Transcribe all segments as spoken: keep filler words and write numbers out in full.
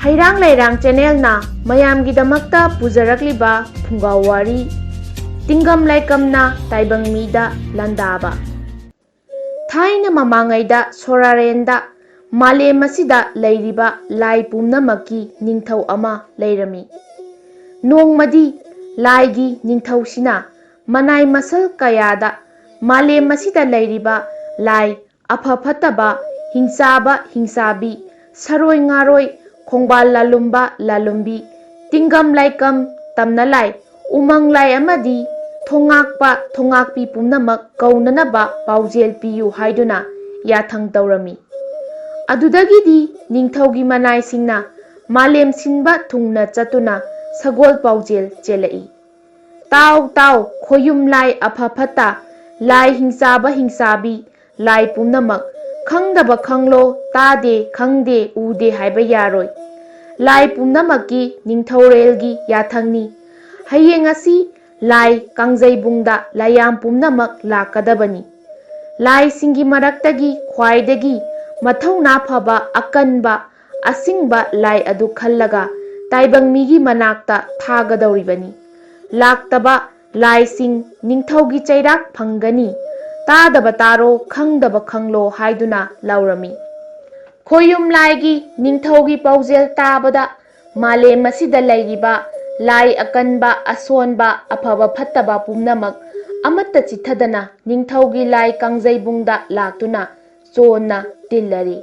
ꯍꯩꯔꯥꯡ ꯂꯩꯔꯥꯡ ꯆꯦꯅꯦꯜꯅ ꯃꯌꯥꯝꯒꯤꯗꯃꯛꯇ ꯄꯨꯖꯔꯛꯂꯤꯕ ꯐꯨꯡꯒꯥ ꯋꯥꯔꯤ, ꯇꯤꯡꯒꯝ ꯂꯥꯏꯀꯝꯅ ꯇꯥꯏꯕꯪ ꯃꯤꯗ ꯂꯥꯟꯗꯥꯕ꯫ ꯊꯥꯏꯅ ꯃꯃꯥꯡꯉꯩꯗ ꯁꯣꯔꯥꯔꯦꯟꯗ ꯃꯥꯂꯦꯝ ꯑꯁꯤꯗ ꯂꯩꯔꯤꯕ ꯂꯥꯏ ꯄꯨꯝꯅꯃꯛꯀꯤ ꯅꯤꯡꯊꯧ ꯑꯃ ꯂꯩꯔꯝꯃꯤ꯫ ꯅꯣꯡꯃꯗꯤ ꯂꯥꯏꯒꯤ ꯅꯤꯡꯊꯧꯁꯤꯅ ꯃꯅꯥꯏ ꯃꯁꯜ ꯀꯌꯥꯗ ꯃꯥꯂꯦꯝ ꯑꯁꯤꯗ ꯂꯩꯔꯤꯕ ꯂꯥꯏ ꯑꯐ ꯐꯠꯇꯕ, ꯍꯤꯡꯆꯥꯕ ꯍꯤꯡꯆꯥꯕꯤ, ꯁꯔꯣꯏ ꯉꯥꯔꯣꯏ, ꯈꯣꯡꯕꯥꯜ ꯂꯥꯂꯨꯝꯕ ꯂꯥꯂꯨꯝꯕꯤ, ꯇꯤꯡꯒꯝ ꯂꯥꯏꯀꯝ, ꯇꯝꯅ ꯂꯥꯏ, ꯎꯃꯪ ꯂꯥꯏ ꯑꯃꯗꯤ ꯊꯣꯉꯥꯛꯄ ꯊꯣꯉꯥꯛꯄꯤ ꯄꯨꯝꯅꯃꯛ ꯀꯧꯅꯅꯕ ꯄꯥꯎꯖꯦꯜ ꯄꯤꯌꯨ ꯍꯥꯏꯗꯨꯅ ꯌꯥꯊꯪ ꯇꯧꯔꯝꯃꯤ꯫ ꯑꯗꯨꯗꯒꯤꯗꯤ ꯅꯤꯡꯊꯧꯒꯤ ꯃꯅꯥꯏꯁꯤꯡꯅ ꯃꯥꯂꯦꯝ ꯁꯤꯟꯕ ꯊꯨꯡꯅ ꯆꯠꯇꯨꯅ ꯁꯒꯣꯜ ꯄꯥꯎꯖꯦꯜ ꯆꯦꯜꯂꯛꯏ꯫ ꯇꯥꯎ ꯇꯥꯎ, ꯈꯣꯌꯨꯝ ꯂꯥꯏ ꯑꯐ ꯐꯠꯇ, ꯂꯥꯏ ꯍꯤꯡꯆꯥꯕ ꯍꯤꯡꯆꯥꯕꯤ, ꯂꯥꯏ ꯄꯨꯝꯅꯃꯛ, ꯈꯪꯗꯕ ꯈꯪꯂꯣ, ꯇꯥꯗꯦ ꯈꯪꯗꯦ ꯎꯗꯦ ꯍꯥꯏꯕ ꯌꯥꯔꯣꯏ꯫ ꯂꯥꯏ ꯄꯨꯝꯅꯃꯛꯀꯤ ꯅꯤꯡꯊꯧꯔꯦꯜꯒꯤ ꯌꯥꯊꯪꯅꯤ꯫ ꯍꯌꯦꯡ ꯑꯁꯤ ꯂꯥꯏ ꯀꯥꯡꯖꯩꯕꯨꯡꯗ ꯂꯥꯏꯌꯥꯝ ꯄꯨꯝꯅꯃꯛ ꯂꯥꯛꯀꯗꯕꯅꯤ꯫ ꯂꯥꯏꯁꯤꯡꯒꯤ ꯃꯔꯛꯇꯒꯤ ꯈ꯭ꯋꯥꯏꯗꯒꯤ ꯃꯊꯧꯅꯥ ꯐꯕ, ꯑꯀꯟꯕ, ꯑꯁꯤꯡꯕ ꯂꯥꯏ ꯑꯗꯨ ꯈꯜꯂꯒ ꯇꯥꯏꯕꯪ ꯃꯤꯒꯤ ꯃꯅꯥꯛꯇ ꯊꯥꯒꯗꯧꯔꯤꯕꯅꯤ꯫ ꯂꯥꯛꯇꯕ ꯂꯥꯏꯁꯤꯡ ꯅꯤꯡꯊꯧꯒꯤ ꯆꯩꯔꯥꯛ ꯐꯪꯒꯅꯤ꯫ ꯇꯥꯗꯕ ꯇꯥꯔꯣ, ꯈꯪꯗꯕ ꯈꯪꯂꯣ ꯍꯥꯏꯗꯨꯅ ꯂꯥꯎꯔꯝꯃꯤ꯫ ꯈꯣꯌꯨꯝ ꯂꯥꯏꯒꯤ ꯅꯤꯡꯊꯧꯒꯤ ꯄꯥꯎꯖꯦꯜ ꯇꯥꯕꯗ ꯃꯥꯂꯦꯝ ꯑꯁꯤꯗ ꯂꯩꯔꯤꯕ ꯂꯥꯏ ꯑꯀꯟꯕ, ꯑꯁꯣꯟꯕ, ꯑꯐꯕ ꯐꯠꯇꯕ ꯄꯨꯝꯅꯃꯛ ꯑꯃꯠꯇ ꯆꯤꯠꯊꯗꯅ ꯅꯤꯡꯊꯧꯒꯤ ꯂꯥꯏ ꯀꯥꯡꯖꯩꯕꯨꯡꯗ ꯂꯥꯛꯇꯨꯅ ꯆꯣꯟꯅ ꯇꯤꯜꯂꯔꯤ꯫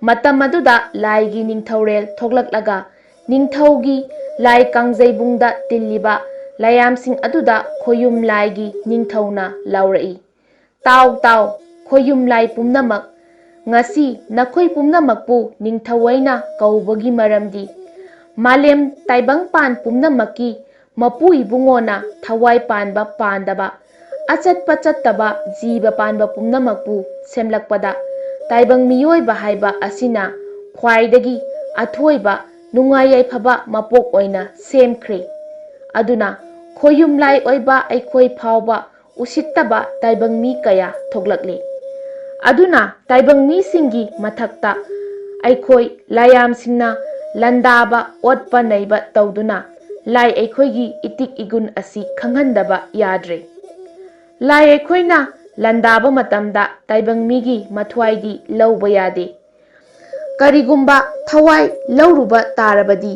ꯃꯇꯝ ꯑꯗꯨꯗ ꯂꯥꯏꯒꯤ ꯅꯤꯡꯊꯧꯔꯦꯜ ꯊꯣꯛꯂꯛꯂꯒ ꯅꯤꯡꯊꯧꯒꯤ ꯂꯥꯏ ꯀꯥꯡꯖꯩꯕꯨꯡꯗ ꯇꯤꯜꯂꯤꯕ ꯂꯥꯏꯌꯥꯝꯁꯤꯡ ꯑꯗꯨꯗ ꯈꯣꯌꯨꯝ ꯂꯥꯏꯒꯤ ꯅꯤꯡꯊꯧꯅ ꯂꯥꯎꯔꯛꯏ, "ꯇꯥꯎ, ꯇꯥꯎ, ꯈꯣꯌꯨꯝ ꯂꯥꯏ ꯄꯨꯝꯅꯃꯛ, ꯉꯁꯤ ꯅꯈꯣꯏ ꯄꯨꯝꯅꯃꯛꯄꯨ ꯅꯤꯡꯊꯧ ꯑꯩꯅ ꯀꯧꯕꯒꯤ ꯃꯔꯝꯗꯤ ꯃꯥꯂꯦꯝ ꯇꯥꯏꯕꯪꯄꯥꯟ ꯄꯨꯝꯅꯃꯛꯀꯤ ꯃꯄꯨ ꯏꯕꯨꯡꯉꯣꯅ ꯊꯋꯥꯏ ꯄꯥꯟꯕ ꯄꯥꯟꯗꯕ, ꯑꯆꯠꯄ ꯆꯠꯇꯕ ꯖꯤꯕ ꯄꯥꯟꯕ ꯄꯨꯝꯅꯃꯛꯄꯨ ꯁꯦꯝꯂꯛꯄꯗ ꯇꯥꯏꯕꯪ ꯃꯤꯑꯣꯏꯕ ꯍꯥꯏꯕ ꯑꯁꯤꯅ ꯈ꯭ꯋꯥꯏꯗꯒꯤ ꯑꯊꯣꯏꯕ ꯅꯨꯡꯉꯥꯏ ꯌꯥꯏꯐꯕ ꯃꯄꯣꯛ ꯑꯣꯏꯅ ꯁꯦꯝꯈ꯭ꯔꯦ꯫ ꯑꯗꯨꯅ ꯈꯣꯌꯨꯝ ꯂꯥꯏ ꯑꯣꯏꯕ ꯑꯩꯈꯣꯏ ꯐꯥꯎꯕ ꯎꯁꯤꯠꯇꯕ ꯇꯥꯏꯕꯪ ꯃꯤ ꯀꯌꯥ ꯊꯣꯛꯂꯛꯂꯦ꯫ ꯑꯗꯨꯅ ꯇꯥꯏꯕꯪ ꯃꯤꯁꯤꯡꯒꯤ ꯃꯊꯛꯇ ꯑꯩꯈꯣꯏ ꯂꯥꯏꯌꯥꯝꯁꯤꯡꯅ ꯂꯥꯟꯗꯥꯕ, ꯑꯣꯠꯄ ꯅꯩꯕ ꯇꯧꯗꯨꯅ ꯂꯥꯏ ꯑꯩꯈꯣꯏꯒꯤ ꯏꯇꯤꯛ ꯏꯒꯨꯟ ꯑꯁꯤ ꯈꯪꯍꯟꯗꯕ ꯌꯥꯗ꯭ꯔꯦ꯫ ꯂꯥꯏ ꯑꯩꯈꯣꯏꯅ ꯂꯥꯟꯗꯥꯕ ꯃꯇꯝꯗ ꯇꯥꯏꯕꯪ ꯃꯤꯒꯤ ꯃꯊ꯭ꯋꯥꯏꯗꯤ ꯂꯧꯕ ꯌꯥꯗꯦ꯫ ꯀꯔꯤꯒꯨꯝꯕ ꯊꯋꯥꯏ ꯂꯧꯔꯨꯕ ꯇꯥꯔꯕꯗꯤ,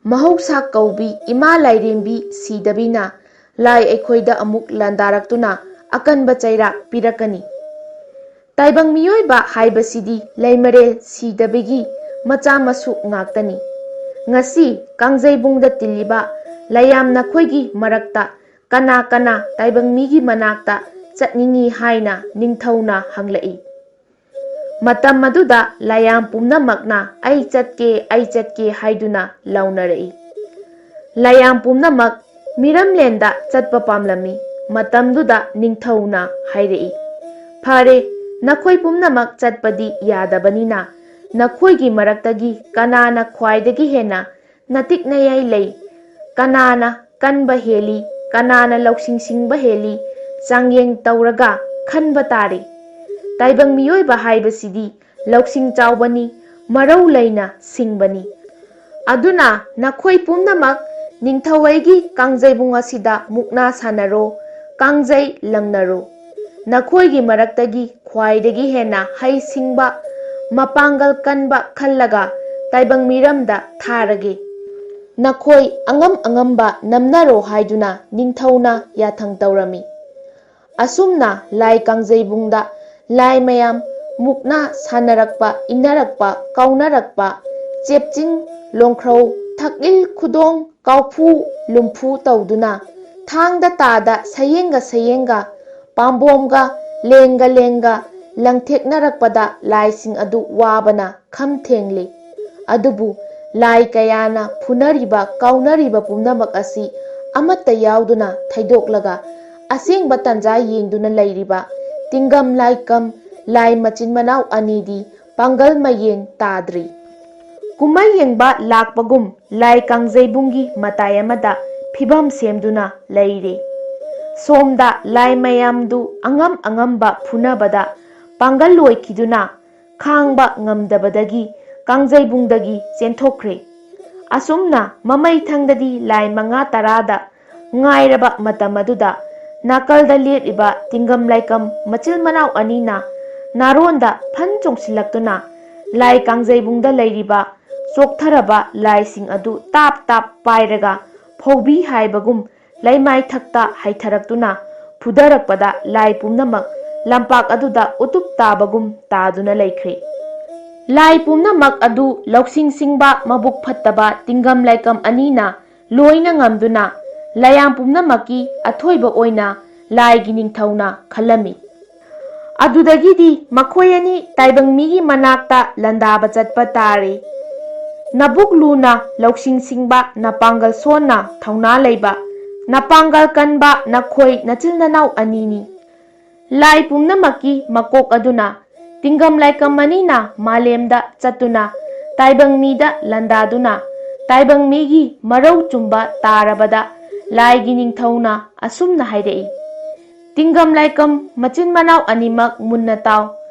ꯃꯍꯧꯁꯥ ꯀꯧꯕꯤ ꯏꯃꯥ ꯂꯥꯏꯔꯦꯝꯕꯤ ꯁꯤꯗꯕꯤꯅ ꯂꯥꯏ ꯑꯩꯈꯣꯏꯗ ꯑꯃꯨꯛ ꯂꯥꯟꯗꯥꯔꯛꯇꯨꯅ ꯑꯀꯟꯕ ꯆꯩꯔꯥꯛ ꯄꯤꯔꯛꯀꯅꯤ꯫ ꯇꯥꯏꯕꯪ ꯃꯤꯑꯣꯏꯕ ꯍꯥꯏꯕꯁꯤꯗꯤ ꯂꯩꯃꯔꯦꯜ ꯁꯤꯗꯕꯒꯤ ꯃꯆꯥ ꯃꯁꯨ ꯉꯥꯛꯇꯅꯤ꯫ ꯉꯁꯤ ꯀꯥꯡꯖꯩꯕꯨꯡꯗ ꯇꯤꯜꯂꯤꯕ ꯂꯥꯏꯌꯥꯝ ꯅꯈꯣꯏꯒꯤ ꯃꯔꯛꯇ ꯀꯅꯥ ꯀꯅꯥ ꯇꯥꯏꯕꯪ ꯃꯤꯒꯤ ꯃꯅꯥꯛꯇ ꯆꯠꯅꯤꯡꯏ ꯍꯥꯏꯅ ꯅꯤꯡꯊꯧꯅ ꯍꯪꯂꯛꯏ꯫ ꯃꯇꯝ ꯑꯗꯨꯗ ꯂꯥꯏꯌꯥꯝ ꯄꯨꯝꯅꯃꯛꯅ "ꯑꯩ ꯆꯠꯀꯦ, ꯑꯩ ꯆꯠꯀꯦ" ꯍꯥꯏꯗꯨꯅ ꯂꯥꯎꯅꯔꯛꯏ꯫ ꯂꯥꯏꯌꯥꯝ ꯄꯨꯝꯅꯃꯛ ꯃꯤꯔꯝꯂꯦꯟꯗ ꯆꯠꯄ ꯄꯥꯝꯂꯝꯃꯤ꯫ ꯃꯇꯝꯗꯨꯗ ꯅꯤꯡꯊꯧꯅ ꯍꯥꯏꯔꯛꯏ, "ꯐꯔꯦ, ꯅꯈꯣꯏ ꯄꯨꯝꯅꯃꯛ ꯆꯠꯄꯗꯤ ꯌꯥꯗꯕꯅꯤꯅ, ꯅꯈꯣꯏꯒꯤ ꯃꯔꯛꯇꯒꯤ ꯀꯅꯥꯅ ꯈ꯭ꯋꯥꯏꯗꯒꯤ ꯍꯦꯟꯅ ꯅꯇꯤꯛ ꯅꯌꯥꯏ ꯂꯩ, ꯀꯅꯥꯅ ꯀꯟꯕ ꯍꯦꯜꯂꯤ, ꯀꯅꯥꯅ ꯂꯧꯁꯤꯡ ꯁꯤꯡꯕ ꯍꯦꯜꯂꯤ, ꯆꯥꯡꯌꯦꯡ ꯇꯧꯔꯒ ꯈꯟꯕ ꯇꯥꯔꯦ꯫ ꯇꯥꯏꯕꯪ ꯃꯤꯑꯣꯏꯕ ꯍꯥꯏꯕꯁꯤꯗꯤ ꯂꯧꯁꯤꯡ ꯆꯥꯎꯕꯅꯤ, ꯃꯔꯧ ꯂꯩꯅ ꯁꯤꯡꯕꯅꯤ꯫ ꯑꯗꯨꯅ ꯅꯈꯣꯏ ꯄꯨꯝꯅꯃꯛ ꯅꯤꯡꯊꯧ ꯑꯩꯒꯤ ꯀꯥꯡꯖꯩꯕꯨꯡ ꯑꯁꯤꯗ ꯃꯨꯛꯅꯥ ꯁꯥꯟꯅꯔꯣ, ꯀꯥꯡꯖꯩ ꯂꯪꯅꯔꯣ꯫ ꯅꯈꯣꯏꯒꯤ ꯃꯔꯛꯇꯒꯤ ꯈ꯭ꯋꯥꯏꯗꯒꯤ ꯍꯦꯟꯅ ꯍꯩ ꯁꯤꯡꯕ, ꯃꯄꯥꯡꯒꯜ ꯀꯟꯕ ꯈꯜꯂꯒ ꯇꯥꯏꯕꯪ ꯃꯤꯔꯝꯗ ꯊꯥꯔꯒꯦ꯫ ꯅꯈꯣꯏ ꯑꯉꯝ ꯑꯉꯝꯕ ꯅꯝꯅꯔꯣ" ꯍꯥꯏꯗꯨꯅ ꯅꯤꯡꯊꯧꯅ ꯌꯥꯊꯪ ꯇꯧꯔꯝꯃꯤ꯫ ꯑꯁꯨꯝꯅ ꯂꯥꯏ ꯀꯥꯡꯖꯩꯕꯨꯡꯗ ꯂꯥꯏ ꯃꯌꯥꯝ ꯃꯨꯛꯅꯥ ꯁꯥꯟꯅꯔꯛꯄ, ꯏꯟꯅꯔꯛꯄ, ꯀꯥꯎꯅꯔꯛꯄ, ꯆꯦꯞꯆꯤꯡ, ꯂꯣꯡꯈ꯭ꯔꯧ, ꯊꯛꯂꯤꯜ ꯈꯨꯗꯣꯡ, ꯀꯥꯎꯐꯨ ꯂꯨꯝꯐꯨ ꯇꯧꯗꯨꯅ, ꯊꯥꯡꯗ ꯇꯥꯗ ꯁꯌꯦꯡꯒ ꯁꯌꯦꯡꯒ, ꯄꯥꯝꯕꯣꯝꯒ ꯂꯦꯡꯒ ꯂꯦꯡꯒ ꯂꯪꯊꯦꯛꯅꯔꯛꯄꯗ ꯂꯥꯏꯁꯤꯡ ꯑꯗꯨ ꯋꯥꯕꯅ ꯈꯝ ꯊꯦꯡꯂꯤ꯫ ꯑꯗꯨꯕꯨ ꯂꯥꯏ ꯀꯌꯥꯅ ꯐꯨꯅꯔꯤꯕ, ꯀꯥꯎꯅꯔꯤꯕ ꯄꯨꯝꯅꯃꯛ ꯑꯁꯤ ꯑꯃꯠꯇ ꯌꯥꯎꯗꯅ ꯊꯩꯗꯣꯛꯂꯒ, ꯑꯁꯦꯡꯕ ꯇꯥꯟꯖꯥ ꯌꯦꯡꯗꯨꯅ ꯂꯩꯔꯤꯕ ꯇꯤꯡꯒꯝ ꯂꯥꯏꯀꯝ ꯂꯥꯏ ꯃꯆꯤꯟ ꯃꯅꯥꯎ ꯑꯅꯤꯗꯤ ꯄꯥꯡꯒꯜ ꯃꯌꯦꯡ ꯇꯥꯗ꯭ꯔꯤ꯫ ꯀꯨꯝꯍꯩ ꯌꯦꯡꯕ ꯂꯥꯛꯄꯒꯨꯝ ꯂꯥꯏ ꯀꯥꯡꯖꯩꯕꯨꯡꯒꯤ ꯃꯇꯥꯏ ꯑꯃꯗ ꯐꯤꯕꯝ ꯁꯦꯝꯗꯨꯅ ꯂꯩꯔꯦ꯫ ꯁꯣꯝꯗ ꯂꯥꯏ ꯃꯌꯥꯝꯗꯨ ꯑꯉꯝ ꯑꯉꯝꯕ ꯐꯨꯅꯕꯗ ꯄꯥꯡꯒꯜ ꯂꯣꯏꯈꯤꯗꯨꯅ ꯈꯥꯡꯕ ꯉꯝꯗꯕꯗꯒꯤ ꯀꯥꯡꯖꯩꯕꯨꯡꯗꯒꯤ ꯆꯦꯟꯊꯣꯛꯈ꯭ꯔꯦ꯫ ꯑꯁꯨꯝꯅ ꯃꯃꯩ ꯊꯪꯗꯗꯤ ꯂꯥꯏ ꯃꯉꯥ ꯇꯔꯥꯗ ꯉꯥꯏꯔꯕ ꯃꯇꯝ ꯑꯗꯨꯗ, ꯅꯥꯀꯜꯗ ꯂꯦꯞꯂꯤꯕ ꯇꯤꯡꯒꯝ ꯂꯥꯏꯀꯝ ꯃꯆꯤꯜ ꯃꯅꯥꯎ ꯑꯅꯤꯅ ꯅꯥꯔꯣꯟꯗ ꯐꯟ ꯆꯣꯡꯁꯤꯜꯂꯛꯇꯨꯅ, ꯂꯥꯏ ꯀꯥꯡꯖꯩꯕꯨꯡꯗ ꯂꯩꯔꯤꯕ ꯆꯣꯛꯊꯔꯕ ꯂꯥꯏꯁꯤꯡ ꯑꯗꯨ ꯇꯥꯞ ꯇꯥꯞ ꯄꯥꯏꯔꯒ ꯐꯧꯕꯤ ꯍꯥꯏꯕꯒꯨꯝ ꯂꯩꯃꯥꯏꯊꯛꯇ ꯍꯩꯊꯔꯛꯇꯨꯅ ꯐꯨꯗꯔꯛꯄꯗ, ꯂꯥꯏ ꯄꯨꯝꯅꯃꯛ ꯂꯝꯄꯥꯛ ꯑꯗꯨꯗ ꯎꯇꯨꯞ ꯇꯥꯕꯒꯨꯝ ꯇꯥꯗꯨꯅ ꯂꯩꯈ꯭ꯔꯦ꯫ ꯂꯥꯏ ꯄꯨꯝꯅꯃꯛ ꯑꯗꯨ ꯂꯧꯁꯤꯡ ꯁꯤꯡꯕ, ꯃꯕꯨꯛ ꯐꯠꯇꯕ ꯇꯤꯡꯒꯝ ꯂꯥꯏꯀꯝ ꯑꯅꯤꯅ ꯂꯣꯏꯅ ꯉꯝꯗꯨꯅ, ꯂꯥꯏꯌꯥꯝ ꯄꯨꯝꯅꯃꯛꯀꯤ ꯑꯊꯣꯏꯕ ꯑꯣꯏꯅ ꯂꯥꯏꯒꯤ ꯅꯤꯡꯊꯧꯅ ꯈꯜꯂꯝꯃꯤ꯫ ꯑꯗꯨꯗꯒꯤꯗꯤ ꯃꯈꯣꯏ ꯑꯅꯤ ꯇꯥꯏꯕꯪ ꯃꯤꯒꯤ ꯃꯅꯥꯛꯇ ꯂꯥꯟꯗꯥꯕ ꯆꯠꯄ ꯇꯥꯔꯦ꯫ ꯅꯕꯨꯛ ꯂꯨꯅ, ꯂꯧꯁꯤꯡ ꯁꯤꯡꯕ, ꯅꯄꯥꯡꯒꯜ ꯁꯣꯟꯅ, ꯊꯧꯅꯥ ꯂꯩꯕ, ꯅꯄꯥꯡꯒꯜ ꯀꯟꯕ ꯅꯈꯣꯏ ꯅꯆꯤꯟ ꯅꯅꯥꯎ ꯑꯅꯤꯅꯤ꯫ ꯂꯥꯏ ꯄꯨꯝꯅꯃꯛꯀꯤ ꯃꯀꯣꯛ ꯑꯗꯨꯅ ꯇꯤꯡꯒꯝ ꯂꯥꯏꯀꯝ ꯑꯅꯤꯅ ꯃꯥꯂꯦꯝꯗ ꯆꯠꯇꯨꯅ ꯇꯥꯏꯕꯪ ꯃꯤꯗ ꯂꯥꯟꯗꯥꯗꯨꯅ, ꯇꯥꯏꯕꯪ ꯃꯤꯒꯤ ꯃꯔꯧ ꯆꯨꯝꯕ ꯇꯥꯔꯕꯗ, ꯂꯥꯏꯒꯤ ꯅꯤꯡꯊꯧꯅ ꯑꯁꯨꯝꯅ ꯍꯥꯏꯔꯛꯏ, "ꯇꯤꯡꯒꯝ ꯂꯥꯏꯀꯝ ꯃꯆꯤꯟ ꯃꯅꯥꯎ ꯑꯅꯤꯃꯛ ꯃꯨꯟꯅ ꯇꯥꯎ꯫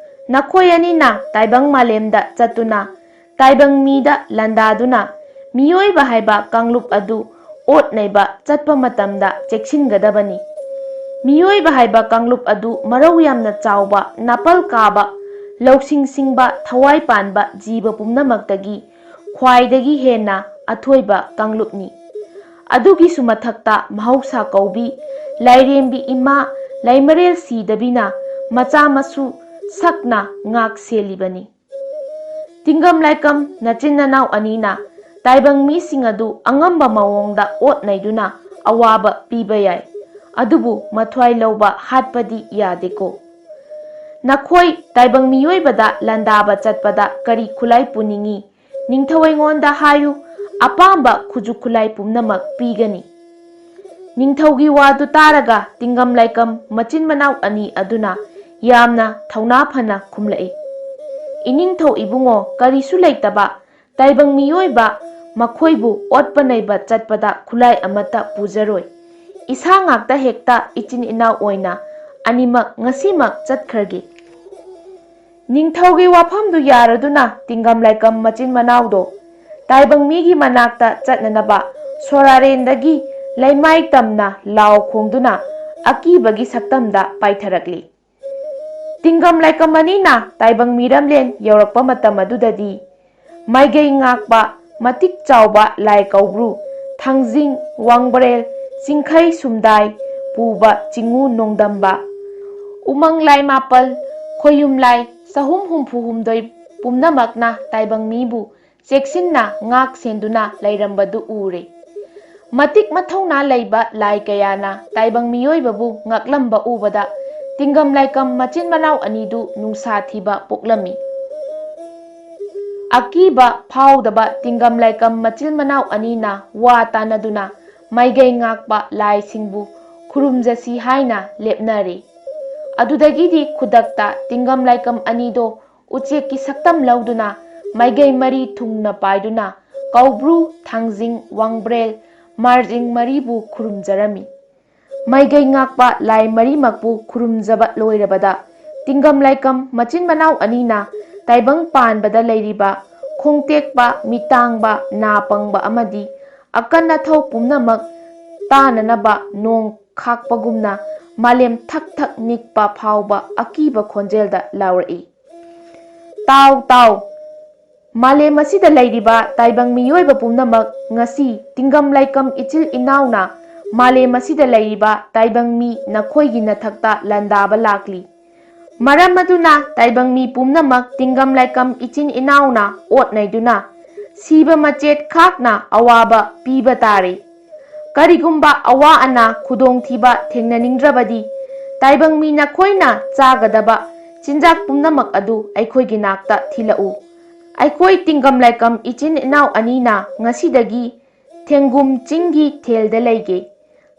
ꯅꯈꯣꯏ ꯑꯅꯤꯅ ꯇꯥꯏꯕꯪ ꯃꯥꯂꯦꯝꯗ ꯆꯠꯇꯨꯅ ꯇꯥꯏꯕꯪ ꯃꯤꯗ ꯂꯥꯟꯗꯥꯗꯨꯅ ꯃꯤꯑꯣꯏꯕ ꯍꯥꯏꯕ ꯀꯥꯡꯂꯨꯞ ꯑꯗꯨ ꯑꯣꯠ ꯅꯩꯕ ꯆꯠꯄ ꯃꯇꯝꯗ ꯆꯦꯛꯁꯤꯟꯒꯗꯕꯅꯤ꯫ ꯃꯤꯑꯣꯏꯕ ꯍꯥꯏꯕ ꯀꯥꯡꯂꯨꯞ ꯑꯗꯨ ꯃꯔꯧ ꯌꯥꯝꯅ ꯆꯥꯎꯕ, ꯅꯥꯄꯜ ꯀꯥꯕ, ꯂꯧꯁꯤꯡ ꯁꯤꯡꯕ, ꯊꯋꯥꯏ ꯄꯥꯟꯕ ꯖꯤꯕ ꯄꯨꯝꯅꯃꯛꯇꯒꯤ ꯈ꯭ꯋꯥꯏꯗꯒꯤ ꯍꯦꯟꯅ ꯑꯊꯣꯏꯕ ꯀꯥꯡꯂꯨꯞꯅꯤ꯫ ꯑꯗꯨꯒꯤꯁꯨ ꯃꯊꯛꯇ ꯃꯍꯧꯁꯥ ꯀꯧꯕꯤ, ꯂꯥꯏꯔꯦꯝꯕꯤ ꯏꯃꯥ, ꯂꯩꯃꯔꯦꯜ ꯁꯤꯗꯕꯤꯅ ꯃꯆꯥ ꯃꯁꯨ ꯁꯛꯅ ꯉꯥꯛ ꯁꯦꯜꯂꯤꯕꯅꯤ꯫ ꯇꯤꯡꯒꯝ ꯂꯥꯏꯀꯝ ꯅꯆꯤꯟ ꯅꯅꯥꯎ ꯑꯅꯤꯅ ꯇꯥꯏꯕꯪ ꯃꯤꯁꯤꯡ ꯑꯗꯨ ꯑꯉꯝꯕ ꯃꯑꯣꯡꯗ ꯑꯣꯠ ꯅꯩꯗꯨꯅ ꯑꯋꯥꯕ ꯄꯤꯕ ꯌꯥꯏ, ꯑꯗꯨꯕꯨ ꯃꯊ꯭ꯋꯥꯏ ꯂꯧꯕ ꯍꯥꯠꯄꯗꯤ ꯌꯥꯗꯦꯀꯣ꯫ ꯅꯈꯣꯏ ꯇꯥꯏꯕꯪ ꯃꯤꯑꯣꯏꯕꯗ ꯂꯥꯟꯗꯥꯕ ꯆꯠꯄꯗ ꯀꯔꯤ ꯈꯨꯠꯂꯥꯏ ꯄꯨꯅꯤꯡꯏ? ꯅꯤꯡꯊꯧ ꯑꯩꯉꯣꯟꯗ ꯍꯥꯏꯌꯨ, ꯑꯄꯥꯝꯕ ꯈꯨꯠꯁꯨ ꯈꯨꯠꯂꯥꯏ ꯄꯨꯝꯅꯃꯛ ꯄꯤꯒꯅꯤ꯫" ꯅꯤꯡꯊꯧꯒꯤ ꯋꯥꯗꯨ ꯇꯥꯔꯒ ꯇꯤꯡꯒꯝ ꯂꯥꯏꯀꯝ ꯃꯆꯤꯟ ꯃꯅꯥꯎ ꯑꯅꯤ ꯑꯗꯨꯅ ꯌꯥꯝꯅ ꯊꯧꯅꯥ ꯐꯅ ꯈꯨꯝꯂꯛꯏ, "ꯏꯅꯤꯡꯊꯧ ꯏꯕꯨꯡꯉꯣ, ꯀꯔꯤꯁꯨ ꯂꯩꯇꯕ ꯇꯥꯏꯕꯪ ꯃꯤꯑꯣꯏꯕ ꯃꯈꯣꯏꯕꯨ ꯑꯣꯠꯄ ꯅꯩꯕ ꯆꯠꯄꯗ ꯈꯨꯠꯂꯥꯏ ꯑꯃꯠꯇ ꯄꯨꯖꯔꯣꯏ꯫ ꯏꯁꯥ ꯉꯥꯛꯇ ꯍꯦꯛꯇ ꯏꯆꯤꯟ ꯏꯅꯥꯎ ꯑꯣꯏꯅ ꯑꯅꯤꯃꯛ ꯉꯁꯤꯃꯛ ꯆꯠꯈ꯭ꯔꯒꯦ꯫" ꯅꯤꯡꯊꯧꯒꯤ ꯋꯥꯐꯝꯗꯨ ꯌꯥꯔꯗꯨꯅ ꯇꯤꯡꯒꯝ ꯂꯥꯏꯀꯝ ꯃꯆꯤꯟ ꯃꯅꯥꯎꯗꯣ ꯇꯥꯏꯕꯪ ꯃꯤꯒꯤ ꯃꯅꯥꯛꯇ ꯆꯠꯅꯅꯕ ꯁꯣꯔꯥꯔꯦꯟꯗꯒꯤ ꯂꯩꯃꯥꯏ ꯇꯝꯅ ꯂꯥꯎ ꯈꯣꯡꯗꯨꯅ ꯑꯀꯤꯕꯒꯤ ꯁꯛꯇꯝꯗ ꯄꯥꯏꯊꯔꯛꯂꯤ꯫ ꯇꯤꯡꯒꯝ ꯂꯥꯏꯀꯝ ꯑꯅꯤꯅ ꯇꯥꯏꯕꯪ ꯃꯤꯔꯝꯂꯦꯟ ꯌꯧꯔꯛꯄ ꯃꯇꯝ ꯑꯗꯨꯗꯗꯤ ꯃꯥꯏꯒꯩ ꯉꯥꯛꯄ ꯃꯇꯤꯛ ꯆꯥꯎꯕ ꯂꯥꯏ ꯀꯧꯕ꯭ꯔꯨ, ꯊꯥꯡꯖꯤꯡ, ꯋꯥꯡꯕ꯭ꯔꯦꯜ, ꯆꯤꯡꯈꯩ ꯁꯨꯝꯗꯥꯏ ꯄꯨꯕ ꯆꯤꯡꯉꯨ ꯅꯣꯡꯗꯝꯕ, ꯎꯃꯪ ꯂꯥꯏ ꯃꯥꯄꯜ, ꯈꯣꯌꯨꯝ ꯂꯥꯏ ꯆꯍꯨꯝ ꯍꯨꯝꯐꯨ ꯍꯨꯝꯗꯣꯏ ꯄꯨꯝꯅꯃꯛꯅ ꯇꯥꯏꯕꯪ ꯃꯤꯕꯨ ꯆꯦꯛꯁꯤꯟꯅ ꯉꯥꯛ ꯁꯦꯟꯗꯨꯅ ꯂꯩꯔꯝꯕꯗꯨ ꯎꯔꯦ꯫ ꯃꯇꯤꯛ ꯃꯊꯧꯅꯥ ꯂꯩꯕ ꯂꯥꯏ ꯀꯌꯥꯅ ꯇꯥꯏꯕꯪ ꯃꯤꯑꯣꯏꯕꯕꯨ ꯉꯛꯂꯝꯕ ꯎꯕꯗ ꯇꯤꯡꯒꯝ ꯂꯥꯏꯀꯝ ꯃꯆꯤꯟ ꯃꯅꯥꯎ ꯑꯅꯤꯗꯨ ꯅꯨꯡꯁꯥ ꯊꯤꯕ ꯄꯣꯛꯂꯝꯃꯤ꯫ ꯑꯀꯤꯕ ꯐꯥꯎꯗꯕ ꯇꯤꯡꯒꯝ ꯂꯥꯏꯀꯝ ꯃꯆꯤꯟ ꯃꯅꯥꯎ ꯑꯅꯤꯅ ꯋꯥ ꯇꯥꯅꯗꯨꯅ ꯃꯥꯏꯒꯩ ꯉꯥꯛꯄ ꯂꯥꯏꯁꯤꯡꯕꯨ ꯈꯨꯔꯨꯝꯖꯁꯤ ꯍꯥꯏꯅ ꯂꯦꯞꯅꯔꯦ꯫ ꯑꯗꯨꯗꯒꯤꯗꯤ ꯈꯨꯗꯛꯇ ꯇꯤꯡꯒꯝ ꯂꯥꯏꯀꯝ ꯑꯅꯤꯗꯣ ꯎꯆꯦꯛꯀꯤ ꯁꯛꯇꯝ ꯂꯧꯗꯨꯅ ꯃꯥꯏꯒꯩ ꯃꯔꯤ ꯊꯨꯡꯅ ꯄꯥꯏꯗꯨꯅ ꯀꯧꯕ꯭ꯔꯨ, ꯊꯥꯡꯖꯤꯡ, ꯋꯥꯡꯕ꯭ꯔꯦꯜ, ꯃꯥꯔꯖꯤꯡ ꯃꯔꯤꯕꯨ ꯈꯨꯔꯨꯝꯖꯔꯝꯃꯤ꯫ ꯃꯥꯏꯒꯩ ꯉꯥꯛꯄ ꯂꯥꯏ ꯃꯔꯤꯃꯛꯄꯨ ꯈꯨꯔꯨꯝꯖꯕ ꯂꯣꯏꯔꯕꯗ ꯇꯤꯡꯒꯝ ꯂꯥꯏꯀꯝ ꯃꯆꯤꯟ ꯃꯅꯥꯎ ꯑꯅꯤꯅ ꯇꯥꯏꯕꯪ ꯄꯥꯟꯕꯗ ꯂꯩꯔꯤꯕ ꯈꯣꯡꯇꯦꯛꯄ, ꯃꯤꯇꯥꯡꯕ, ꯅꯥ ꯄꯪꯕ ꯑꯃꯗꯤ ꯑꯀꯟ ꯑꯊꯧ ꯄꯨꯝꯅꯃꯛ ꯇꯥꯅꯅꯕ ꯅꯣꯡ ꯈꯥꯛꯄꯒꯨꯝꯅ ꯃꯥꯂꯦꯝ ꯊꯛ ꯊꯛ ꯅꯤꯛꯄ ꯐꯥꯎꯕ ꯑꯀꯤꯕ ꯈꯣꯟꯖꯦꯜꯗ ꯂꯥꯎꯔꯛꯏ, "ꯇꯥꯎ, ꯇꯥꯎ! ꯃꯥꯂꯦꯝ ꯑꯁꯤꯗ ꯂꯩꯔꯤꯕ ꯇꯥꯏꯕꯪ ꯃꯤꯑꯣꯏꯕ ꯄꯨꯝꯅꯃꯛ ꯉꯁꯤ ꯇꯤꯡꯒꯝ ꯂꯥꯏꯀꯝ ꯏꯆꯤꯜ ꯏꯅꯥꯎꯅ ꯃꯥꯂꯦꯝ ꯑꯁꯤꯗ ꯂꯩꯔꯤꯕ ꯇꯥꯏꯕꯪ ꯃꯤ ꯅꯈꯣꯏꯒꯤ ꯅꯊꯛꯇ ꯂꯥꯟꯗꯥꯕ ꯂꯥꯛꯂꯤ꯫ ꯃꯔꯝ ꯑꯗꯨꯅ ꯇꯥꯏꯕꯪ ꯃꯤ ꯄꯨꯝꯅꯃꯛ ꯇꯤꯡꯒꯝ ꯂꯥꯏꯀꯝ ꯏꯆꯤꯟ ꯏꯅꯥꯎꯅ ꯑꯣꯠ ꯅꯩꯗꯨꯅ ꯁꯤꯕ ꯃꯆꯦꯠ ꯈꯥꯛꯅ ꯑꯋꯥꯕ ꯄꯤꯕ ꯇꯥꯔꯦ꯫ ꯀꯔꯤꯒꯨꯝꯕ ꯑꯋꯥ ꯑꯅꯥ ꯈꯨꯗꯣꯡꯊꯤꯕ ꯊꯦꯡꯅꯅꯤꯡꯗ꯭ꯔꯕꯗꯤ ꯇꯥꯏꯕꯪ ꯃꯤ ꯅꯈꯣꯏꯅ ꯆꯥꯒꯗꯕ ꯆꯤꯟꯖꯥꯛ ꯄꯨꯝꯅꯃꯛ ꯑꯗꯨ ꯑꯩꯈꯣꯏꯒꯤ ꯅꯥꯛꯇ ꯊꯤꯜꯂꯛꯎ꯫ ꯑꯩꯈꯣꯏ ꯇꯤꯡꯒꯝ ꯂꯥꯏꯀꯝ ꯏꯆꯤꯟ ꯏꯅꯥꯎ ꯑꯅꯤꯅ ꯉꯁꯤꯗꯒꯤ ꯊꯦꯡꯒꯨꯝ ꯆꯤꯡꯒꯤ ꯊꯦꯜꯗ ꯂꯩꯒꯦ꯫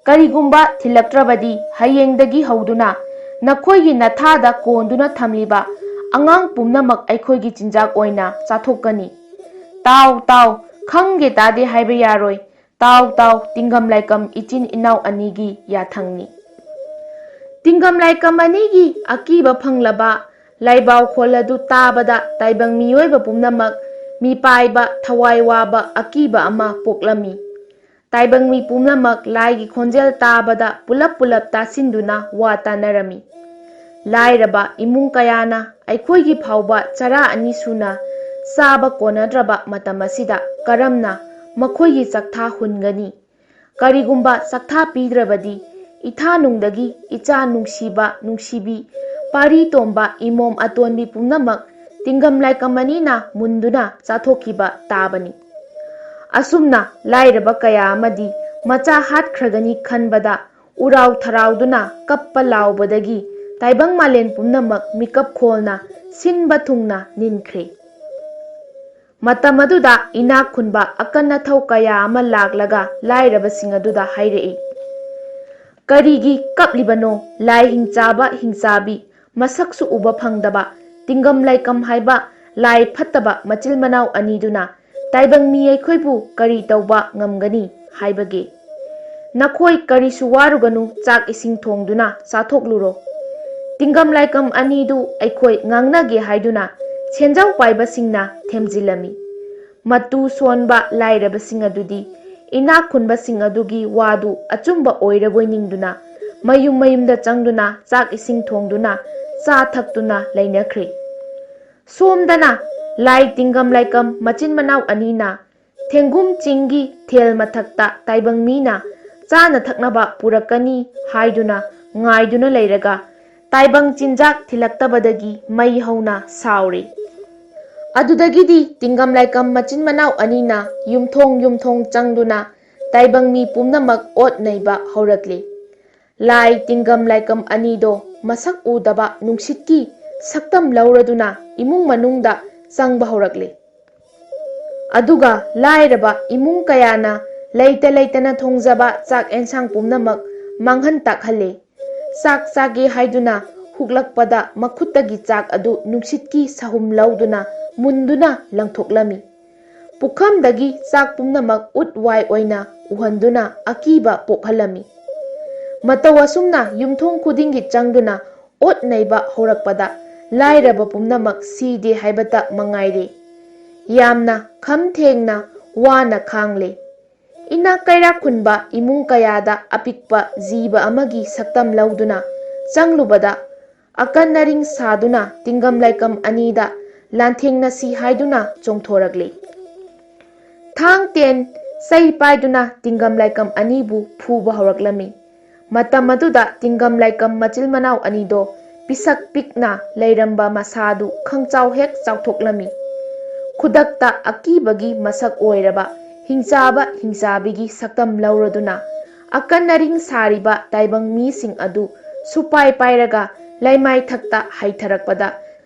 ꯀꯔꯤꯒꯨꯝꯕ ꯊꯤꯜꯂꯛꯇ꯭ꯔꯕꯗꯤ ꯍꯌꯦꯡꯗꯒꯤ ꯍꯧꯗꯨꯅ ꯅꯈꯣꯏꯒꯤ ꯅꯊꯥꯗ ꯀꯣꯟꯗꯨꯅ ꯊꯝꯂꯤꯕ ꯑꯉꯥꯡ ꯄꯨꯝꯅꯃꯛ ꯑꯩꯈꯣꯏꯒꯤ ꯆꯤꯟꯖꯥꯛ ꯑꯣꯏꯅ ꯆꯥꯊꯣꯛꯀꯅꯤ꯫" "ꯇꯥꯎ, ꯇꯥꯎ, ꯈꯪꯒꯦ ꯇꯥꯗꯦ ꯍꯥꯏꯕ ꯌꯥꯔꯣꯏ꯫ ꯇꯥꯎ, ꯇꯥꯎ, ꯇꯤꯡꯒꯝ ꯂꯥꯏꯀꯝ ꯏꯆꯤꯟ ꯏꯅꯥꯎ ꯑꯅꯤꯒꯤ ꯌꯥꯊꯪꯅꯤ꯫" ꯇꯤꯡꯒꯝ ꯂꯥꯏꯀꯝ ꯑꯅꯤꯒꯤ ꯑꯀꯤꯕ ꯐꯪꯂꯕ ꯂꯥꯏꯕꯥꯎ ꯈꯣꯜ ꯑꯗꯨ ꯇꯥꯕꯗ ꯇꯥꯏꯕꯪ ꯃꯤꯑꯣꯏꯕ ꯄꯨꯝꯅꯃꯛ ꯃꯤꯄꯥꯏꯕ, ꯊꯋꯥꯏ ꯋꯥꯕ, ꯑꯀꯤꯕ ꯑꯃ ꯄꯣꯛꯂꯝꯃꯤ꯫ ꯇꯥꯏꯕꯪ ꯃꯤ ꯄꯨꯝꯅꯃꯛ ꯂꯥꯏꯒꯤ ꯈꯣꯟꯖꯦꯜ ꯇꯥꯕꯗ ꯄꯨꯂꯞ ꯄꯨꯂꯞ ꯇꯥꯁꯤꯟꯗꯨꯅ ꯋꯥ ꯇꯥꯅꯔꯝꯃꯤ꯫ ꯂꯥꯏꯔꯕ ꯏꯃꯨꯡ ꯀꯌꯥꯅ ꯑꯩꯈꯣꯏꯒꯤ ꯐꯥꯎꯕ ꯆꯔꯥ ꯑꯅꯤ ꯁꯨꯅ ꯆꯥꯕ ꯀꯣꯟꯅꯗ꯭ꯔꯕ ꯃꯇꯝ ꯑꯁꯤꯗ ꯀꯔꯝꯅ ꯃꯈꯣꯏꯒꯤ ꯆꯥꯛꯊꯥ ꯍꯨꯟꯒꯅꯤ? ꯀꯔꯤꯒꯨꯝꯕ ꯆꯥꯛꯊꯥ ꯄꯤꯗ꯭ꯔꯕꯗꯤ ꯏꯊꯥꯅꯨꯡꯗꯒꯤ ꯏꯆꯥ ꯅꯨꯡꯁꯤꯕ ꯅꯨꯡꯁꯤꯕꯤ, ꯄꯥꯔꯤ ꯇꯣꯝꯕ ꯏꯃꯣꯝ ꯑꯇꯣꯟꯕꯤ ꯄꯨꯝꯅꯃꯛ ꯇꯤꯡꯒꯝ ꯂꯥꯏꯀꯝ ꯑꯅꯤꯅ ꯃꯨꯟꯗꯨꯅ ꯆꯥꯊꯣꯛꯈꯤꯕ ꯇꯥꯕꯅꯤ꯫ ꯑꯁꯨꯝꯅ ꯂꯥꯏꯔꯕ ꯀꯌꯥ ꯑꯃꯗꯤ ꯃꯆꯥ ꯍꯥꯠꯈ꯭ꯔꯒꯅꯤ ꯈꯟꯕꯗ ꯎꯔꯥꯎ ꯊꯔꯥꯎꯗꯨꯅ ꯀꯞꯄ ꯂꯥꯎꯕꯗꯒꯤ ꯇꯥꯏꯕꯪ ꯃꯥꯂꯦꯝ ꯄꯨꯝꯅꯃꯛ ꯃꯤꯀꯞ ꯈꯣꯜꯅ ꯁꯤꯟꯕ ꯊꯨꯡꯅ ꯅꯤꯟꯈ꯭ꯔꯦ꯫ ꯃꯇꯝ ꯑꯗꯨꯗ ꯏꯅꯥꯛ ꯈꯨꯟꯕ ꯑꯀꯟ ꯑꯊꯧ ꯀꯌꯥ ꯑꯃ ꯂꯥꯛꯂꯒ ꯂꯥꯏꯔꯕꯁꯤꯡ ꯑꯗꯨꯗ ꯍꯥꯏꯔꯛꯏ, "ꯀꯔꯤꯒꯤ ꯀꯞꯂꯤꯕꯅꯣ? ꯂꯥꯏ ꯍꯤꯡꯆꯥꯕ ꯍꯤꯡꯆꯥꯕꯤ, ꯃꯁꯛꯁꯨ ꯎꯕ ꯐꯪꯗꯕ, ꯇꯤꯡꯒꯝ ꯂꯥꯏꯀꯝ ꯍꯥꯏꯕ ꯂꯥꯏ ꯐꯠꯇꯕ ꯃꯆꯤꯜ ꯃꯅꯥꯎ ꯑꯅꯤꯗꯨꯅ ꯇꯥꯏꯕꯪ ꯃꯤ ꯑꯩꯈꯣꯏꯕꯨ ꯀꯔꯤ ꯇꯧꯕ ꯉꯝꯒꯅꯤ ꯍꯥꯏꯕꯒꯦ? ꯅꯈꯣꯏ ꯀꯔꯤꯁꯨ ꯋꯥꯔꯨꯒꯅꯨ, ꯆꯥꯛ ꯏꯁꯤꯡ ꯊꯣꯡꯗꯨꯅ ꯆꯥꯊꯣꯛꯂꯨꯔꯣ꯫ ꯇꯤꯡꯒꯝ ꯂꯥꯏꯀꯝ ꯑꯅꯤꯗꯨ ꯑꯩꯈꯣꯏ ꯉꯥꯡꯅꯒꯦ" ꯍꯥꯏꯗꯨꯅ ꯁꯦꯟꯖꯥꯎ ꯄꯥꯏꯕꯁꯤꯡꯅ ꯊꯦꯝꯖꯤꯜꯂꯝꯃꯤ꯫ ꯃꯇꯨ ꯁꯣꯟꯕ ꯂꯥꯏꯔꯕꯁꯤꯡ ꯑꯗꯨꯗꯤ ꯏꯅꯥꯛ ꯈꯨꯟꯕꯁꯤꯡ ꯑꯗꯨꯒꯤ ꯋꯥꯗꯨ ꯑꯆꯨꯝꯕ ꯑꯣꯏꯔꯕꯣꯏ ꯅꯤꯡꯗꯨꯅ ꯃꯌꯨꯝ ꯃꯌꯨꯝꯗ ꯆꯪꯗꯨꯅ ꯆꯥꯛ ꯏꯁꯤꯡ ꯊꯣꯡꯗꯨꯅ ꯆꯥ ꯊꯛꯇꯨꯅ ꯂꯩꯅꯈ꯭ꯔꯦ꯫ ꯁꯣꯝꯗꯅ ꯂꯥꯏ ꯇꯤꯡꯒꯝ ꯂꯥꯏꯀꯝ ꯃꯆꯤꯟ ꯃꯅꯥꯎ ꯑꯅꯤꯅ ꯊꯦꯡꯒꯨꯝ ꯆꯤꯡꯒꯤ ꯊꯦꯜ ꯃꯊꯛꯇ ꯇꯥꯏꯕꯪ ꯃꯤꯅ ꯆꯥꯅ ꯊꯛꯅꯕ ꯄꯨꯔꯛꯀꯅꯤ ꯍꯥꯏꯗꯨꯅ ꯉꯥꯏꯗꯨꯅ ꯂꯩꯔꯒ ꯇꯥꯏꯕꯪ ꯆꯤꯟꯖꯥꯛ ꯊꯤꯜꯂꯛꯇꯕꯗꯒꯤ ꯃꯩ ꯍꯧꯅ ꯁꯥꯎꯔꯤ꯫ ꯑꯗꯨꯗꯒꯤꯗꯤ ꯇꯤꯡꯒꯝ ꯂꯥꯏꯀꯝ ꯃꯆꯤꯟ ꯃꯅꯥꯎ ꯑꯅꯤꯅ ꯌꯨꯝꯊꯣꯡ ꯌꯨꯝꯊꯣꯡ ꯆꯪꯗꯨꯅ ꯇꯥꯏꯕꯪ ꯃꯤ ꯄꯨꯝꯅꯃꯛ ꯑꯣꯠ ꯅꯩꯕ ꯍꯧꯔꯛꯂꯤ꯫ ꯂꯥꯏ ꯇꯤꯡꯒꯝ ꯂꯥꯏꯀꯝ ꯑꯅꯤꯗꯣ ꯃꯁꯛ ꯎꯗꯕ ꯅꯨꯡꯁꯤꯠꯀꯤ ꯁꯛꯇꯝ ꯂꯧꯔꯗꯨꯅ ꯏꯃꯨꯡ ꯃꯅꯨꯡꯗ ꯆꯪꯕ ꯍꯧꯔꯛꯂꯤ꯫ ꯑꯗꯨꯒ ꯂꯥꯏꯔꯕ ꯏꯃꯨꯡ ꯀꯌꯥꯅ ꯂꯩꯇ ꯂꯩꯇꯅ ꯊꯣꯡꯖꯕ ꯆꯥꯛ ꯑꯦꯟꯁꯥꯡ ꯄꯨꯝꯅꯃꯛ ꯃꯥꯡꯍꯟ ꯇꯥꯛꯍꯜꯂꯦ꯫ ꯆꯥꯛ ꯆꯥꯒꯦ ꯍꯥꯏꯗꯨꯅ ꯍꯨꯛꯂꯛꯄꯗ ꯃꯈꯨꯠꯇꯒꯤ ꯆꯥꯛ ꯑꯗꯨ ꯅꯨꯡꯁꯤꯠꯀꯤ ꯁꯍꯨꯝ ꯂꯧꯗꯨꯅ ꯃꯨꯟꯗꯨꯅ ꯂꯪꯊꯣꯛꯂꯝꯃꯤ꯫ ꯄꯨꯈꯝꯗꯒꯤ ꯆꯥꯛ ꯄꯨꯝꯅꯃꯛ ꯎꯠ ꯋꯥꯏ ꯑꯣꯏꯅ ꯎꯍꯟꯗꯨꯅ ꯑꯀꯤꯕ ꯄꯣꯛꯍꯜꯂꯝꯃꯤ꯫ ꯃꯇꯧ ꯑꯁꯨꯝꯅ ꯌꯨꯝꯊꯣꯡ ꯈꯨꯗꯤꯡꯒꯤ ꯆꯪꯗꯨꯅ ꯑꯣꯠ ꯅꯩꯕ ꯍꯧꯔꯛꯄꯗ ꯂꯥꯏꯔꯕ ꯄꯨꯝꯅꯃꯛ ꯁꯤꯗꯦ ꯍꯥꯏꯕꯇ ꯃꯉꯥꯏꯔꯦ꯫ ꯌꯥꯝꯅ ꯈꯝ ꯊꯦꯡꯅ ꯋꯥꯅ ꯈꯥꯡꯂꯦ꯫ ꯏꯅꯥꯛ ꯀꯩꯔꯥꯛ ꯈꯨꯟꯕ ꯏꯃꯨꯡ ꯀꯌꯥꯗ ꯑꯄꯤꯛꯄ ꯖꯤꯕ ꯑꯃꯒꯤ ꯁꯛꯇꯝ ꯂꯧꯗꯨꯅ ꯆꯪꯂꯨꯕꯗ, ꯑꯀꯟ ꯑꯔꯤꯡ ꯁꯥꯗꯨꯅ ꯇꯤꯡꯒꯝ ꯂꯥꯏꯀꯝ ꯑꯅꯤꯗ ꯂꯥꯟꯊꯦꯡꯅꯁꯤ ꯍꯥꯏꯗꯨꯅ ꯆꯣꯡꯊꯣꯔꯛꯂꯤ꯫ ꯊꯥꯡ ꯇꯦꯟ ꯆꯩ ꯄꯥꯏꯗꯨꯅ ꯇꯤꯡꯒꯝ ꯂꯥꯏꯀꯝ ꯑꯅꯤꯕꯨ ꯐꯨꯕ ꯍꯧꯔꯛꯂꯝꯃꯤ꯫ ꯃꯇꯝ ꯑꯗꯨꯗ ꯇꯤꯡꯒꯝ ꯂꯥꯏꯀꯝ ꯃꯆꯤꯜ ꯃꯅꯥꯎ ꯑꯅꯤꯗꯣ ꯄꯤꯁꯛ ꯄꯤꯛꯅ ꯂꯩꯔꯝꯕ ꯃꯁꯥꯗꯨ ꯈꯪꯆꯥꯎ ꯍꯦꯛ ꯆꯥꯎꯊꯣꯛꯂꯝꯃꯤ꯫ ꯈꯨꯗꯛꯇ ꯑꯀꯤꯕꯒꯤ ꯃꯁꯛ ꯑꯣꯏꯔꯕ ꯍꯤꯡꯆꯥꯕ ꯍꯤꯡꯆꯥꯕꯤꯒꯤ ꯁꯛꯇꯝ ꯂꯧꯔꯗꯨꯅ, ꯑꯀꯟ ꯑꯔꯤꯡ ꯁꯥꯔꯤꯕ ꯇꯥꯏꯕꯪ ꯃꯤꯁꯤꯡ ꯑꯗꯨ ꯁꯨꯄꯥꯏ ꯄꯥꯏꯔꯒ ꯂꯩꯃꯥꯏꯊꯛꯇ ꯍꯥꯏꯊꯔꯛꯄꯗ,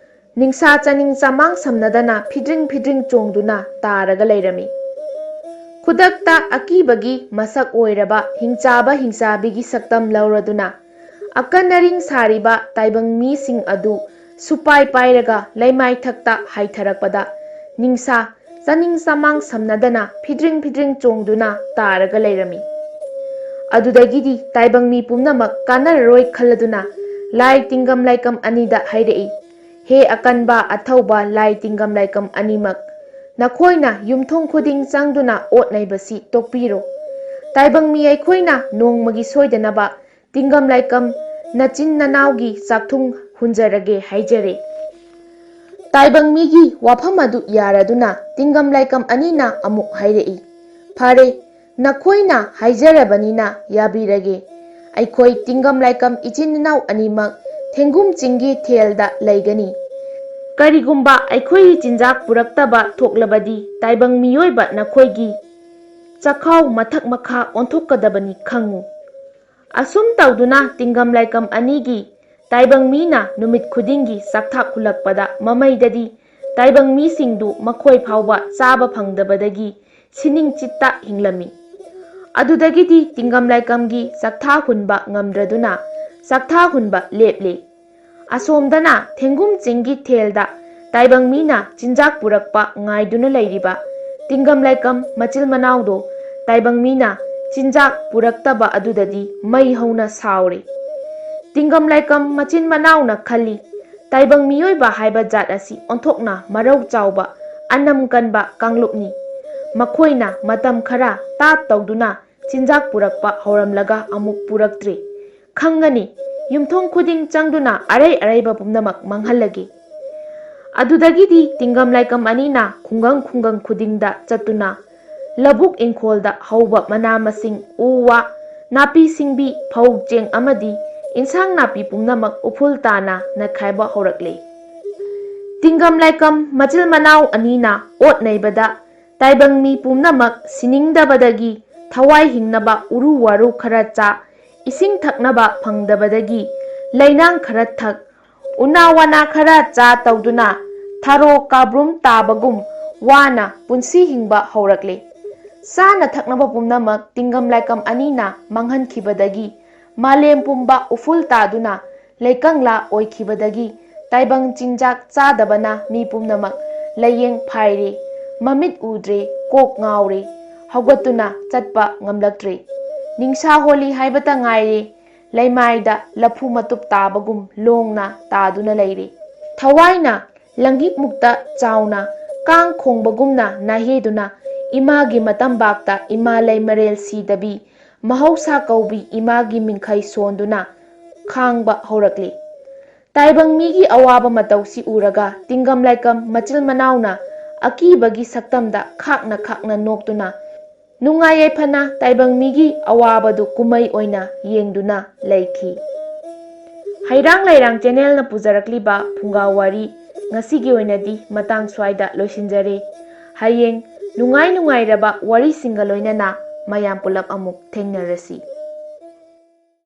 ꯅꯤꯡꯁꯥ ꯆꯥꯅꯤꯡ ꯆꯃꯥꯡ ꯁꯝꯅꯗꯅ ꯐꯤꯗ꯭ꯔꯤꯡ ꯐꯤꯗ꯭ꯔꯤꯡ ꯆꯣꯡꯗꯨꯅ ꯇꯥꯔꯒ ꯂꯩꯔꯝꯃꯤ꯫ ꯈꯨꯗꯛꯇ ꯑꯀꯤꯕꯒꯤ ꯃꯁꯛ ꯑꯣꯏꯔꯕ ꯍꯤꯡꯆꯥꯕ ꯍꯤꯡꯆꯥꯕꯤꯒꯤ ꯁꯛꯇꯝ ꯂꯧꯔꯗꯨꯅ, ꯑꯀꯟ ꯑꯔꯤꯡ ꯁꯥꯔꯤꯕ ꯇꯥꯏꯕꯪ ꯃꯤꯁꯤꯡ ꯑꯗꯨ ꯁꯨꯄꯥꯏ ꯄꯥꯏꯔꯒ ꯂꯩꯃꯥꯏꯊꯛꯇ ꯍꯥꯏꯊꯔꯛꯄꯗ, ꯅꯤꯡꯁꯥ ꯆꯥꯅꯤꯡ ꯆꯃꯥꯡ ꯁꯝꯅꯗꯅ ꯐꯤꯗ꯭ꯔꯤꯡ ꯐꯤꯗ꯭ꯔꯤꯡ ꯆꯣꯡꯗꯨꯅ ꯇꯥꯔꯒ ꯂꯩꯔꯝꯃꯤ꯫ ꯑꯗꯨꯗꯒꯤꯗꯤ ꯇꯥꯏꯕꯪ ꯃꯤ ꯄꯨꯝꯅꯃꯛ ꯀꯥꯟꯅꯔꯔꯣꯏ ꯈꯜꯂꯗꯨꯅ ꯂꯥꯏ ꯇꯤꯡꯒꯝ ꯂꯥꯏꯀꯝ ꯑꯅꯤꯗ ꯍꯥꯏꯔꯛꯏ, "ꯍꯦ ꯑꯀꯟꯕ ꯑꯊꯧꯕ ꯂꯥꯏ ꯇꯤꯡꯒꯝ ꯂꯥꯏꯀꯝ ꯑꯅꯤꯃꯛ, ꯅꯈꯣꯏꯅ ꯌꯨꯝꯊꯣꯡ ꯈꯨꯗꯤꯡ ꯆꯪꯗꯨꯅ ꯑꯣꯠ ꯅꯩꯕꯁꯤ ꯇꯣꯛꯄꯤꯔꯣ꯫ ꯇꯥꯏꯕꯪ ꯃꯤ ꯑꯩꯈꯣꯏꯅ ꯅꯣꯡꯃꯒꯤ ꯁꯣꯏꯗꯅꯕ ꯇꯤꯡꯒꯝ ꯂꯥꯏꯀꯝ ꯅꯆꯤꯟ ꯅꯅꯥꯎꯒꯤ ꯆꯥꯛꯊꯨꯡ ꯍꯨꯟꯖꯔꯒꯦ ꯍꯥꯏꯖꯔꯦ꯫" ꯇꯥꯏꯕꯪ ꯃꯤꯒꯤ ꯋꯥꯐꯝ ꯑꯗꯨ ꯌꯥꯔꯗꯨꯅ ꯇꯤꯡꯒꯝ ꯂꯥꯏꯀꯝ ꯑꯅꯤꯅ ꯑꯃꯨꯛ ꯍꯥꯏꯔꯛꯏ, "ꯐꯔꯦ, ꯅꯈꯣꯏꯅ ꯍꯥꯏꯖꯔꯕꯅꯤꯅ ꯌꯥꯕꯤꯔꯒꯦ꯫ ꯑꯩꯈꯣꯏ ꯇꯤꯡꯒꯝ ꯂꯥꯏꯀꯝ ꯏꯆꯤꯟ ꯏꯅꯥꯎ ꯑꯅꯤꯃꯛ ꯊꯦꯡꯒꯨꯝ ꯆꯤꯡꯒꯤ ꯊꯦꯜꯗ ꯂꯩꯒꯅꯤ꯫ ꯀꯔꯤꯒꯨꯝꯕ ꯑꯩꯈꯣꯏꯒꯤ ꯆꯤꯟꯖꯥꯛ ꯄꯨꯔꯛꯇꯕ ꯊꯣꯛꯂꯕꯗꯤ ꯇꯥꯏꯕꯪ ꯃꯤꯑꯣꯏꯕ ꯅꯈꯣꯏꯒꯤ ꯆꯈꯥꯎ ꯃꯊꯛ ꯃꯈꯥ ꯑꯣꯟꯊꯣꯛꯀꯗꯕꯅꯤ ꯈꯪꯉꯨ꯫" ꯑꯁꯨꯝ ꯇꯧꯗꯨꯅ ꯇꯤꯡꯒꯝ ꯂꯥꯏꯀꯝ ꯑꯅꯤꯒꯤ ꯇꯥꯏꯕꯪ ꯃꯤꯅ ꯅꯨꯃꯤꯠ ꯈꯨꯗꯤꯡꯒꯤ ꯆꯥꯛꯊꯥꯛ ꯍꯨꯜꯂꯛꯄꯗ ꯃꯃꯩꯗꯗꯤ ꯇꯥꯏꯕꯪ ꯃꯤꯁꯤꯡꯗꯨ ꯃꯈꯣꯏ ꯐꯥꯎꯕ ꯆꯥꯕ ꯐꯪꯗꯕꯗꯒꯤ ꯁꯤꯅꯤꯡ ꯆꯤꯠꯇ ꯍꯤꯡꯂꯝꯃꯤ꯫ ꯑꯗꯨꯗꯒꯤꯗꯤ ꯇꯤꯡꯒꯝ ꯂꯥꯏꯀꯝꯒꯤ ꯆꯥꯛꯊꯥ ꯍꯨꯟꯕ ꯉꯝꯗ꯭ꯔꯗꯨꯅ ꯆꯥꯛꯊꯥ ꯍꯨꯟꯕ ꯂꯦꯞꯂꯦ꯫ ꯑꯁꯣꯝꯗꯅ ꯊꯦꯡꯒꯨꯝ ꯆꯤꯡꯒꯤ ꯊꯦꯜꯗ ꯇꯥꯏꯕꯪ ꯃꯤꯅ ꯆꯤꯟꯖꯥꯛ ꯄꯨꯔꯛꯄ ꯉꯥꯏꯗꯨꯅ ꯂꯩꯔꯤꯕ ꯇꯤꯡꯒꯝ ꯂꯥꯏꯀꯝ ꯃꯆꯤꯜ ꯃꯅꯥꯎꯗꯣ ꯇꯥꯏꯕꯪ ꯃꯤꯅ ꯆꯤꯟꯖꯥꯛ ꯄꯨꯔꯛꯇꯕ ꯑꯗꯨꯗꯗꯤ ꯃꯩ ꯍꯧꯅ ꯁꯥꯎꯔꯤ꯫ ꯇꯤꯡꯒꯝ ꯂꯥꯏꯀꯝ ꯃꯆꯤꯟ ꯃꯅꯥꯎꯅ ꯈꯜꯂꯤ, ꯇꯥꯏꯕꯪ ꯃꯤꯑꯣꯏꯕ ꯍꯥꯏꯕ ꯖꯥꯠ ꯑꯁꯤ ꯑꯣꯟꯊꯣꯛꯅ ꯃꯔꯧ ꯆꯥꯎꯕ, ꯑꯅꯝ ꯀꯟꯕ ꯀꯥꯡꯂꯨꯞꯅꯤ꯫ ꯃꯈꯣꯏꯅ ꯃꯇꯝ ꯈꯔ ꯇꯥꯠ ꯇꯧꯗꯨꯅ ꯆꯤꯟꯖꯥꯛ ꯄꯨꯔꯛꯄ ꯍꯧꯔꯝꯂꯒ ꯑꯃꯨꯛ ꯄꯨꯔꯛꯇ꯭ꯔꯦ꯫ ꯈꯪꯒꯅꯤ, ꯌꯨꯝꯊꯣꯡ ꯈꯨꯗꯤꯡ ꯆꯪꯗꯨꯅ ꯑꯔꯩ ꯑꯔꯩꯕ ꯄꯨꯝꯅꯃꯛ ꯃꯥꯡꯍꯜꯂꯒꯦ꯫ ꯑꯗꯨꯗꯒꯤꯗꯤ ꯇꯤꯡꯒꯝ ꯂꯥꯏꯀꯝ ꯑꯅꯤꯅ ꯈꯨꯡꯒꯪ ꯈꯨꯡꯒꯪ ꯈꯨꯗꯤꯡꯗ ꯆꯠꯇꯨꯅ ꯂꯧꯕꯨꯛ ꯏꯪꯈꯣꯜꯗ ꯍꯧꯕ ꯃꯅꯥ ꯃꯁꯤꯡ, ꯎ ꯋꯥ, ꯅꯥꯄꯤ ꯁꯤꯡꯕꯤ, ꯐꯧ ꯆꯦꯡ ꯑꯃꯗꯤ ꯏꯟꯁꯥꯡ ꯅꯥꯄꯤ ꯄꯨꯝꯅꯃꯛ ꯎꯐꯨꯜ ꯇꯥꯅ ꯅꯩꯈꯥꯏꯕ ꯍꯧꯔꯛꯂꯦ꯫ ꯇꯤꯡꯒꯝ ꯂꯥꯏꯀꯝ ꯃꯆꯤꯜ ꯃꯅꯥꯎ ꯑꯅꯤꯅ ꯑꯣꯠ ꯅꯩꯕꯗ ꯇꯥꯏꯕꯪ ꯃꯤ ꯄꯨꯝꯅꯃꯛ ꯁꯤꯅꯤꯡꯗꯕꯗꯒꯤ ꯊꯋꯥꯏ ꯍꯤꯡꯅꯕ ꯎꯔꯨ ꯋꯥꯔꯨ ꯈꯔ ꯆꯥ, ꯏꯁꯤꯡ ꯊꯛꯅꯕ ꯐꯪꯗꯕꯗꯒꯤ ꯂꯩꯅꯥꯡ ꯈꯔ ꯊꯛ, ꯎꯅꯥ ꯋꯥꯅꯥ ꯈꯔ ꯆꯥ ꯇꯧꯗꯨꯅ ꯊꯔꯣ ꯀꯥꯕ꯭ꯔꯨꯝ ꯇꯥꯕꯒꯨꯝ ꯋꯥꯅ ꯄꯨꯟꯁꯤ ꯍꯤꯡꯕ ꯍꯧꯔꯛꯂꯦ꯫ ꯆꯥꯅ ꯊꯛꯅꯕ ꯄꯨꯝꯅꯃꯛ ꯇꯤꯡꯒꯝ ꯂꯥꯏꯀꯝ ꯑꯅꯤꯅ ꯃꯥꯡꯍꯟꯈꯤꯕꯗꯒꯤ ꯃꯥꯂꯦꯝ ꯄꯨꯝꯕ ꯎꯐꯨꯜ ꯇꯥꯗꯨꯅ ꯂꯩꯀꯪꯂꯥ ꯑꯣꯏꯈꯤꯕꯗꯒꯤ ꯇꯥꯏꯕꯪ ꯆꯤꯟꯖꯥꯛ ꯆꯥꯗꯕꯅ ꯃꯤ ꯄꯨꯝꯅꯃꯛ ꯂꯥꯏꯌꯦꯡ ꯐꯥꯏꯔꯦ, ꯃꯃꯤꯠ ꯎꯗ꯭ꯔꯦ, ꯀꯣꯛ ꯉꯥꯎꯔꯦ, ꯍꯧꯒꯠꯇꯨꯅ ꯆꯠꯄ ꯉꯝꯂꯛꯇ꯭ꯔꯦ꯫ ꯅꯤꯡꯁꯥ ꯍꯣꯜꯂꯤ ꯍꯥꯏꯕꯇ ꯉꯥꯏꯔꯦ, ꯂꯩꯃꯥꯏꯗ ꯂꯐꯨ ꯃꯇꯨꯞ ꯇꯥꯕꯒꯨꯝ ꯂꯣꯡꯅ ꯇꯥꯗꯨꯅ ꯂꯩꯔꯦ꯫ ꯊꯋꯥꯏꯅ ꯂꯪꯍꯤꯛꯃꯨꯛꯇ ꯆꯥꯎꯅ ꯀꯥꯡ ꯈꯣꯡꯕꯒꯨꯝꯅ ꯅꯥꯍꯦꯗꯨꯅ ꯏꯃꯥꯒꯤ ꯃꯇꯝꯕꯥꯛꯇ ꯏꯃꯥ ꯂꯩꯃꯔꯦꯜ ꯁꯤꯗꯕꯤ ꯃꯍꯧꯁꯥ ꯀꯧꯕꯤ ꯏꯃꯥꯒꯤ ꯃꯤꯡꯈꯩ ꯁꯣꯟꯗꯨꯅ ꯈꯥꯡꯕ ꯍꯧꯔꯛꯂꯤ꯫ ꯇꯥꯏꯕꯪ ꯃꯤꯒꯤ ꯑꯋꯥꯕ ꯃꯇꯧꯁꯤ ꯎꯔꯒ ꯇꯤꯡꯒꯝ ꯂꯥꯏꯀꯝ ꯃꯆꯤꯜ ꯃꯅꯥꯎꯅ ꯑꯀꯤꯕꯒꯤ ꯁꯛꯇꯝꯗ ꯈꯥꯛꯅ ꯈꯥꯛꯅ ꯅꯣꯛꯇꯨꯅ ꯅꯨꯡꯉꯥꯏ ꯌꯥꯏꯐꯅ ꯇꯥꯏꯕꯪ ꯃꯤꯒꯤ ꯑꯋꯥꯕꯗꯨ ꯀꯨꯝꯍꯩ ꯑꯣꯏꯅ ꯌꯦꯡꯗꯨꯅ ꯂꯩꯈꯤ꯫ ꯍꯩꯔꯥꯡ ꯂꯩꯔꯥꯡ ꯆꯦꯅꯦꯜꯅ ꯄꯨꯖꯔꯛꯂꯤꯕ ꯐꯨꯡꯒꯥ ꯋꯥꯔꯤ ꯉꯁꯤꯒꯤ ꯑꯣꯏꯅꯗꯤ ꯃꯇꯥꯡ ꯁ꯭ꯋꯥꯏꯗ ꯂꯣꯏꯁꯤꯟꯖꯔꯦ꯫ ꯍꯌꯦꯡ ꯅꯨꯡꯉꯥꯏ ꯅꯨꯡꯉꯥꯏꯔꯕ ꯋꯥꯔꯤꯁꯤꯡꯒ ꯂꯣꯏꯅꯅ ꯃꯌꯥꯝ ꯄꯨꯂꯞ ꯑꯃꯨꯛ ꯊꯦꯡꯅꯔꯁꯤ꯫